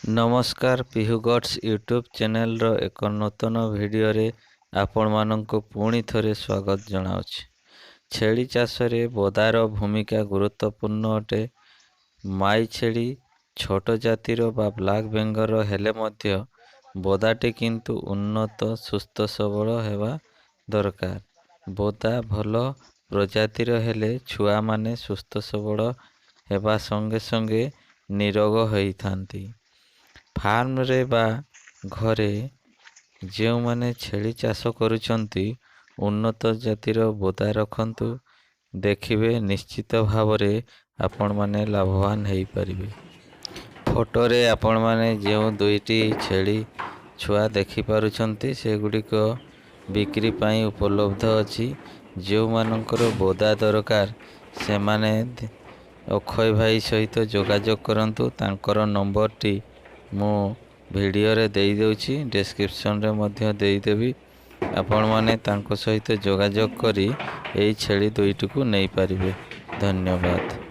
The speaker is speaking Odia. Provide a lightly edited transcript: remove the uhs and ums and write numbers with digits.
ନମସ୍କାର, ପିହୁ ଗଟ୍ସ ୟୁଟ୍ୟୁବ୍ ଚ୍ୟାନେଲର ଏକ ନୂତନ ଭିଡ଼ିଓରେ ଆପଣମାନଙ୍କୁ ପୁଣି ଥରେ ସ୍ୱାଗତ ଜଣାଉଛି। ଛେଳି ଚାଷରେ ବୋଦାର ଭୂମିକା ଗୁରୁତ୍ୱପୂର୍ଣ୍ଣ ଅଟେ। ମାଇ ଛେଳି ଛୋଟ ଜାତିର ବା ବ୍ଲାକ୍ ବେଙ୍ଗଲର ହେଲେ ମଧ୍ୟ ବୋଦାଟି କିନ୍ତୁ ଉନ୍ନତ, ସୁସ୍ଥ ସବଳ ହେବା ଦରକାର। ବୋଦା ଭଲ ପ୍ରଜାତିର ହେଲେ ଛୁଆମାନେ ସୁସ୍ଥ ସବଳ ହେବା ସଙ୍ଗେ ସଙ୍ଗେ ନିରୋଗ ହୋଇଥାନ୍ତି। ଫାର୍ମରେ ବା ଘରେ ଯେଉଁମାନେ ଛେଳି ଚାଷ କରୁଛନ୍ତି, ଉନ୍ନତ ଜାତିର ବୋଦା ରଖନ୍ତୁ, ଦେଖିବେ ନିଶ୍ଚିତ ଭାବରେ ଆପଣମାନେ ଲାଭବାନ ହେଇପାରିବେ। ଫଟୋରେ ଆପଣମାନେ ଯେଉଁ ଦୁଇଟି ଛେଳି ଛୁଆ ଦେଖିପାରୁଛନ୍ତି, ସେଗୁଡ଼ିକ ବିକ୍ରି ପାଇଁ ଉପଲବ୍ଧ ଅଛି। ଯେଉଁମାନଙ୍କର ବୋଦା ଦରକାର, ସେମାନେ ଅକ୍ଷୟ ଭାଇ ସହିତ ଯୋଗାଯୋଗ କରନ୍ତୁ। ତାଙ୍କର ନମ୍ବରଟି ମୁଁ ଭିଡ଼ିଓରେ ଦେଇଦେଉଛି, ଡେସ୍କ୍ରିପସନ୍ରେ ମଧ୍ୟ ଦେଇଦେବି। ଆପଣମାନେ ତାଙ୍କ ସହିତ ଯୋଗାଯୋଗ କରି ଏଇ ଛେଳି ଦୁଇଟିକୁ ନେଇପାରିବେ। ଧନ୍ୟବାଦ।